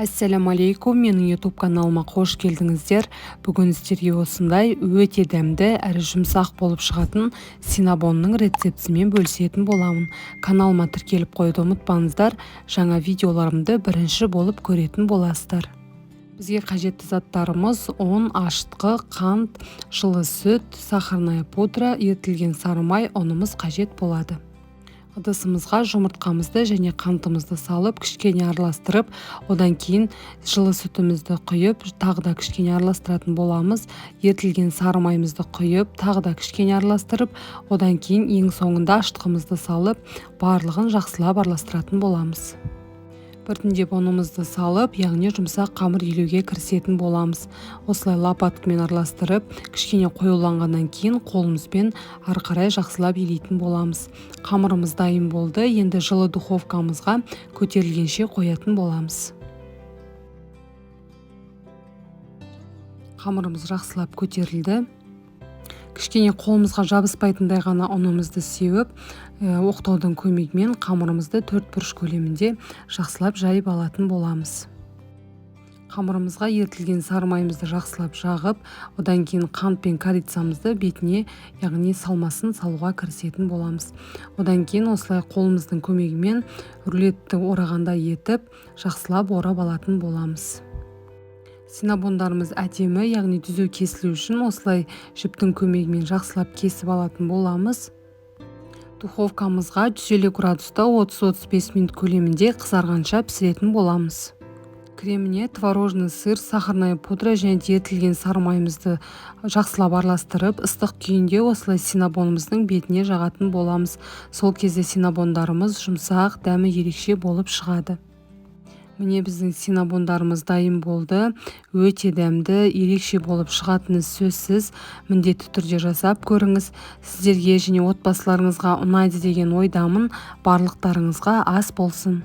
Ассаляму алейкум, менің YouTube каналыма қош келдіңіздер. Бүгін сіздерге осындай өте дәмді әрі жұмсақ болып шығатын синабонның рецептісімен бөлісетін боламын. Каналыма тіркеліп қоюды ұмытпаңыздар, жаңа видеоларымды бірінші болып көретін боласыздар. Бізге қажетті заттарымыз: ұн, ашытқы, қант, жылы сүт, сахарная пудра, ерітілген сары май, ұнымыз қажет болады. Ыдысымызға жұмыртқамызды және қантымызды салып, кішкене араластырып, одан кейін жылы сүтімізді құйып, тағы да кішкене араластыратын боламыз. Ерітілген сары майымызды құйып, тағы да кішкене араластырып, одан кейін ең соңында ашытқымызды салып, барлығын жақсылап араластыратын боламыз. Біртіндеп ұнымызды салып, яғни жұмсақ қамыр илеуге кірісетін боламыз. Осылай лопаткамен араластырып, кішкене қоюланғаннан кейін қолымызбен ары қарай жақсылап илейтін боламыз. Қамырымыз дайын болды. Енді жылы духовкамызға көтерілгенше қоятын боламыз. Қамырымыз жақсылап көтерілді. Кішкене қолымызға жабыспайтындай ғана ұнымызды сеуіп, оқтаудың көмегімен қамырымызды төрт бұрыш көлемінде жақсылап жайып алатын боламыз. Қамырымызға ерітілген сары майымызды жақсылап жағып, одан кейін қант пен корицамызды бетіне, яғни салмасын салуға кірісетін боламыз. Одан кейін осылай қолымыздың көмегімен рулетті орағандай етіп, жақсылап орап алатын боламыз. Синабондарымыз әдемі, яғни түзу кесілу үшін осылай жіптің көмегімен жақсылап кесіп алатын боламыз. Духовкамызға 150 градуста 30-35 минут көлемінде қызарғанша пісіретін боламыз. Креміне творожный сыр, сахарная пудра және ерітілген сары майымызды жақсылап араластырып, ыстық күйінде осылай синабонымыздың бетіне жағатын боламыз. Сол кезде синабондарымыз жұмсақ, дәмі ерекше болып шығады. Міне, біздің синабондарымыз дайын болды. Өте дәмді, ерекше болып шығатыны сөзсіз. Міндетті түрде жасап көріңіз. Сіздерге және отбасыларыңызға ұнайды деген ойдамын. Барлықтарыңызға ас болсын.